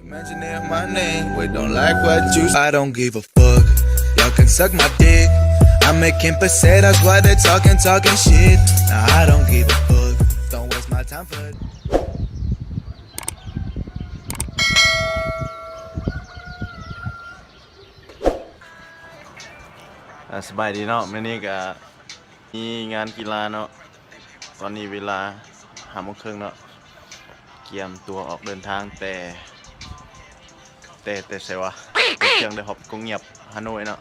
Mentioning my name, we don't like what you I don't give a fuck. Y'all can suck my dick. I'm making pesetas while they talking, talking shit. Nah, I don't give a fuck. Don't waste my time for ອ່າ ສະບາຍດີເນາະ ມື້ນີ້ກະມີງານກິລາເນາະ. ຕອນນີ້ເວລາຫ້າໂມງເຄິ່ງເນາະ ກຽມຕົວອອກເດີນທາງແຕ່ ແຕ່ ແຕ່ໃສວະ? ໄປເຄື່ອງໄດ້ຮອບກົງງຽບ ຮາໂນ້ຍເນາະ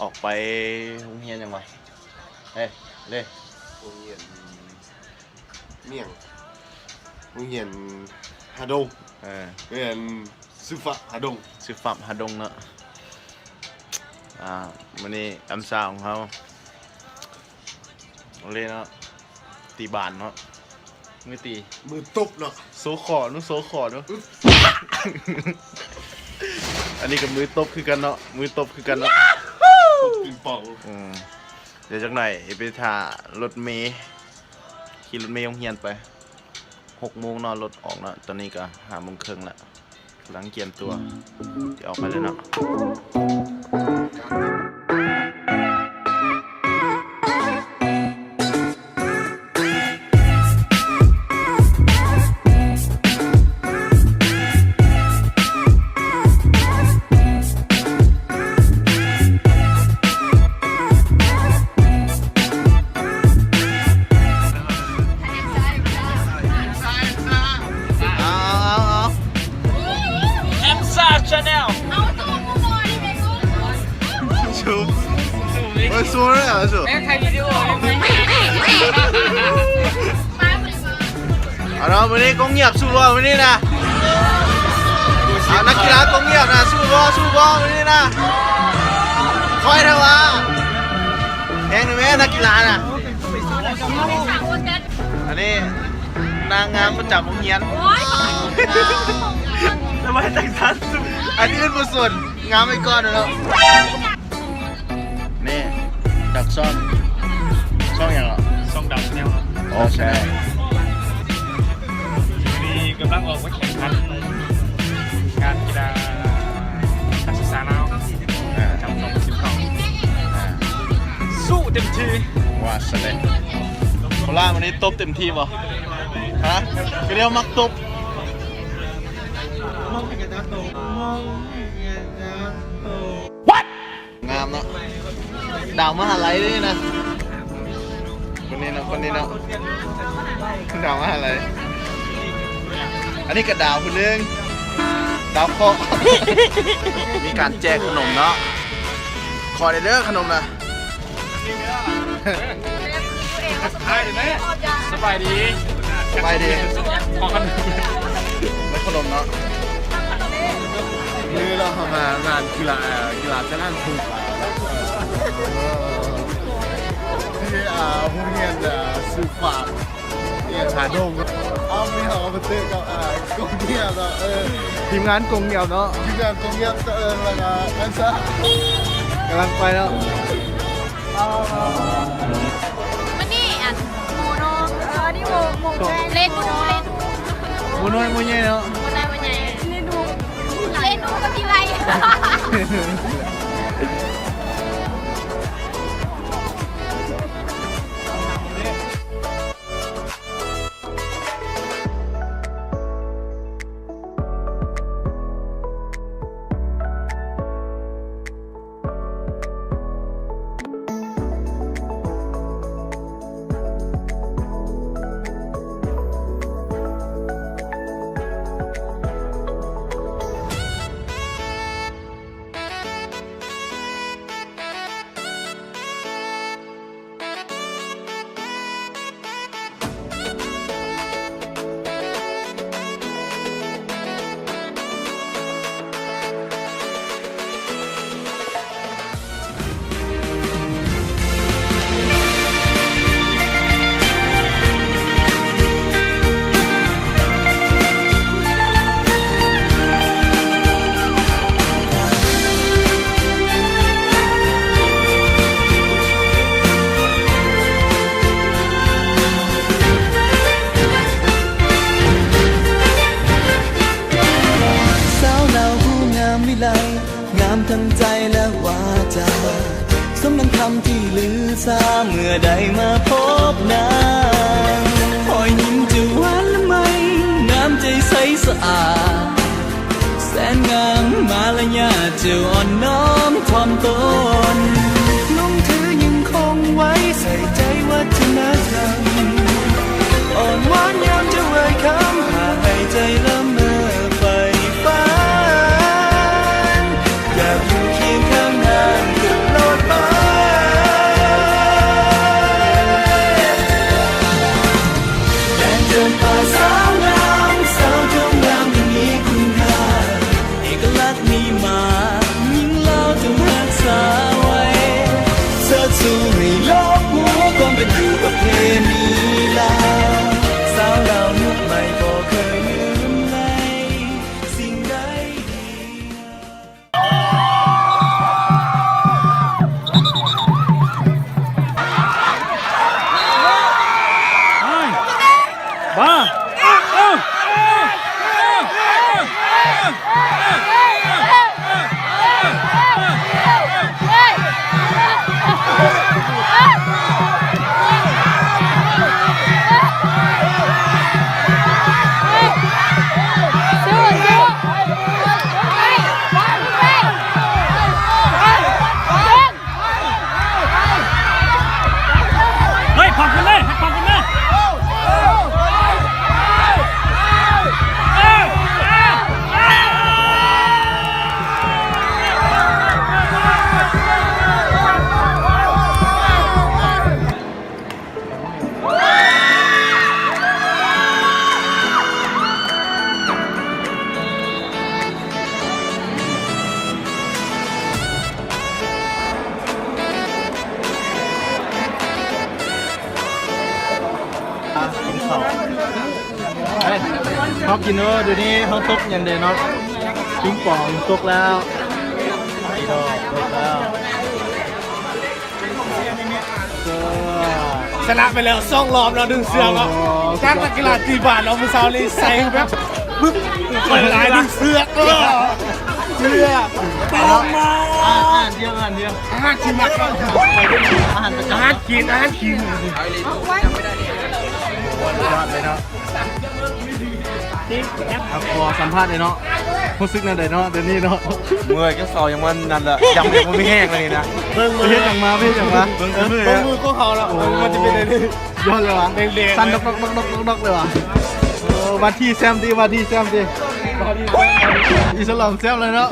ອອກໄປໂຮງຮຽນຫຍັງວະ? ເອີ ເດ້ ໂຮງຮຽນ ມຽງ ໂຮງຮຽນຮາດົງ ເອີ ແມ່ນ ຊື່ຝາກຮາດົງ ຊື່ຝາກຮາດົງເນາະ. ອ່າ ມື້ນີ້ອຳສາຂອງເຮົາ ເອົາເລີຍເນາະ ຕີບານເນາະ ມືຕີ ມືຕົບເນາະ ໂຊຂໍດູ ໂຊຂໍດູ. ອັນນີ້ກໍມືຕົບຄືກັນເນາະ ມືຕົບຄືກັນເນາະ ຕົບປິງປອງ. ອືມ ດຽວຈັກໜ່ອຍໄປຖ້າລົດເມ ຂີ່ລົດເມໂຮງຮຽນໄປ ຫົກໂມງເນາະ ລົດອອກເນາະ. ຕອນນີ້ກໍຫ້າໂມງເຄິ່ງລະ ກຳລັງກຽມຕົວ ຊິອອກໄປແລ້ວເນາະ. ເອົາ ເອົາ ເອົາ ເອັມຊາ Channel ຊູມ ເອີ ຊູມເລີຍ ເອົາ ຊູມ ແມ່ນຖ່າຍວິດີໂອ ເອົາເນາະ ມື້ນີ້ກົງງຽບສູ້ບໍ່ ມື້ນີ້ນະ? ເອົາ ນັກກິລາກົງງຽບນະ ສູ້ບໍ່ ສູ້ບໍ່ ມື້ນີ້ນະ? ຄ່ອຍແທ້ຫວາ ແຮງແດ່ແມ້ ນັກກິລານະ. ອັນນີ້ນາງງາມປະຈຳໂຮງຮຽນ ໂອ້ຍ ແລ້ວໄວ້ຕັ້ງທ່ານ ອັນອື່ນບໍ່ສົນ ງາມໄວ້ກ່ອນເນາະ. ນີ້ ຈາກຊ່ອງ ຊ່ອງຫຍັງເກາະ? ຊ່ອງດາວແຊນແນວ ໂອເຄ ມື້ນີ້ກຳລັງອອກມາແຂ່ງຂັນງານກິລາການສຶກສາລາວ ອ່າ ປະຈຳສອງພັນສິບເກົ້າ ອ່າ ສູ້ເຕັມທີ່ ວ່າຊັ້ນເດ. ໂຄລາດມື້ນີ້ຕົບເຕັມທີ່ບໍ່? ຮະ? ກະດຽວມັກຕົບ. ງາມເນາະ ດາວມະຫາໄລເດ້ນະ ຄົນນີ້ເນາະ ຄົນນີ້ເນາະ ດາວມະຫາໄລ. ອັນນີ້ກະດາວຜູ້ໜຶ່ງ ດາວເຄາະ ມີການແຈກຂະໜົມເນາະ ຂໍແດ່ເດີຂະໜົມນະ. ສະບາຍດີ ສະບາຍດີ ຂໍຂະໜົມ ໄດ້ຂະໜົມເນາະ. ມື້ນີ້ເຮົາມາງານກິລາ ກິລາຈະນັ້ນຖືກ ທີ່ ອ່າ ໂຮງຮຽນ ອ່າ ຊື່ຝາກ ຮາດົງ ເອົາ ມີເຮົາມາເຈີກັບ ອ່າ ກົງງຽບເນາະ ເອີ ທີມງານກົງງຽບເນາະ ທີມງານກົງງຽບ ເອີ ແລ້ວກະອັນຊາ ກຳລັງໄປເນາະ. ມື້ນີ້ອັນ ໝູນ້ອຍ ເອີ ນີ້ໝູ ໝູ ເລນູ ເລນູ ໝູນ້ອຍໝູໃຫຍ່ເນາະ ໝູນ້ອຍໝູໃຫຍ່ ເລນູ ເລນູ ກໍທີ່ໄວ. ທັງໃຈແລະວາຈາ ສົມດັ່ງຄຳທີ່ລືຊາ ເມື່ອໄດ້ມາພົບນາງ. ຮອຍຍິ້ມຈະຫວານລະໄມ ນ້ຳໃຈໃສສະອາດ ແສນງາມມາລະຍາດ ເຈົ້າອ່ອນນ້ອມຖ່ອມຕົນ. ນ້ອງເທີຍັງຄົງໄວ້ໃສ່ໃຈວັດທະນະທຳ ອ່ອນຫວານຍາມເຈົ້າເອີ່ຍຄຳ ພາໃຫ້ໃຈລະເມີໄຟຝັນ ຢາກຢູ່ຄຽງຂ້າງນາງຕະຫຼອດໄປ. ແດນຈຳປາສາວງາມ ສາວຈົງງາມທີ່ມີຄຸນຄ່າ ເອກະລັກມີມາ ຍິງລາວຈົ່ງຮັກສາໄວ້ ເຊີດຊູໃຫ້ໂລກຮູ້ ຄວາມເປັນຢູ່ປະເພນີລາວ ສາວລາວຍຸກໃໝ່ບໍ່ເຄີຍລືມໄລສິ່ງໃດດີ. ເຮີ້ຍ ຂອບຄຸນເລີຍ ຂອບຄຸນເລີຍ. ກິນເຂົ້າ ເອີ ເຮົາກິນເດີ ດຽວນີ້ເຮົາຕົກຫຍັງເດເນາະ ປິງປອງຕົກແລ້ວ ໄອດອລຕົກແລ້ວ. ຊະນະໄປແລ້ວສອງລອບແລ້ວ ດຶງເຊືອກເນາະ. ໂອ້ໂຫ ຈັກນັກກິລາຕີບານເນາະ ມື້ເຊົ້ານີ້ໃສ່ແບບ ປຶບ ເປີດຫຼາຍດຶງເຊືອກ ເອີ ເຊືອກ ໄປລົງມາ ອ່ານ ອ່ານດຽວ ອ່ານດຽວ ອາຫານທີ່ມັກ ອາຫານປະຈຳ ອາຫານກິນ ອາຫານກິນ ຍອດເລີຍເນາະ. ເອົາ ຂໍສຳພາດແດ່ເນາະ ຮູ້ສຶກແນວໃດເນາະ ດຽວນີ້ເນາະ? ເມື່ອຍ ກິນເຂົ້າຍັງມັນນັ້ນລະ ຍັງບໍ່ມີແຮງເລີຍນີ້ນະ. ເບິ່ງ ໄປເຮັດຫຍັງມາ ໄປເຮັດຫຍັງມາ? ເບິ່ງ ເບິ່ງມືຂອງເຮົາລະ ໂອ້ ມັນຈະເປັນແນວນີ້ ຍອດເລີຍຫວາ ແດງໆ ສັ່ນດັກໆໆໆເລີຍຫວາ. ໂອ້ ວ່າທີ່ແຊມຕິ ວ່າທີ່ແຊມຕິ ອີສະຫຼອງແຊມເລີຍເນາະ.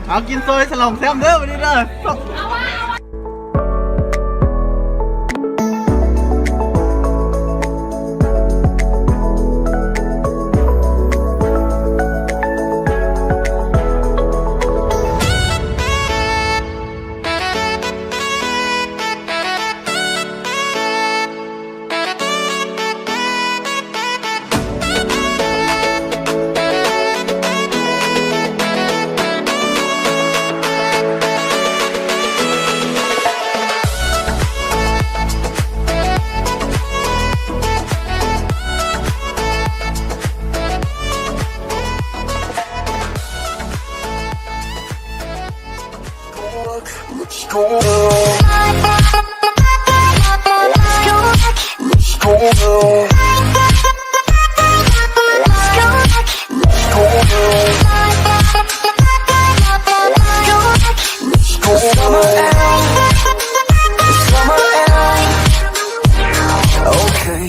ເອົາ ກິນຊອຍສະຫຼອງແຊມເດີ ວັນນີ້ເດີ. Let's go. Let's go. Let's go. Summer air. Summer air. Okay.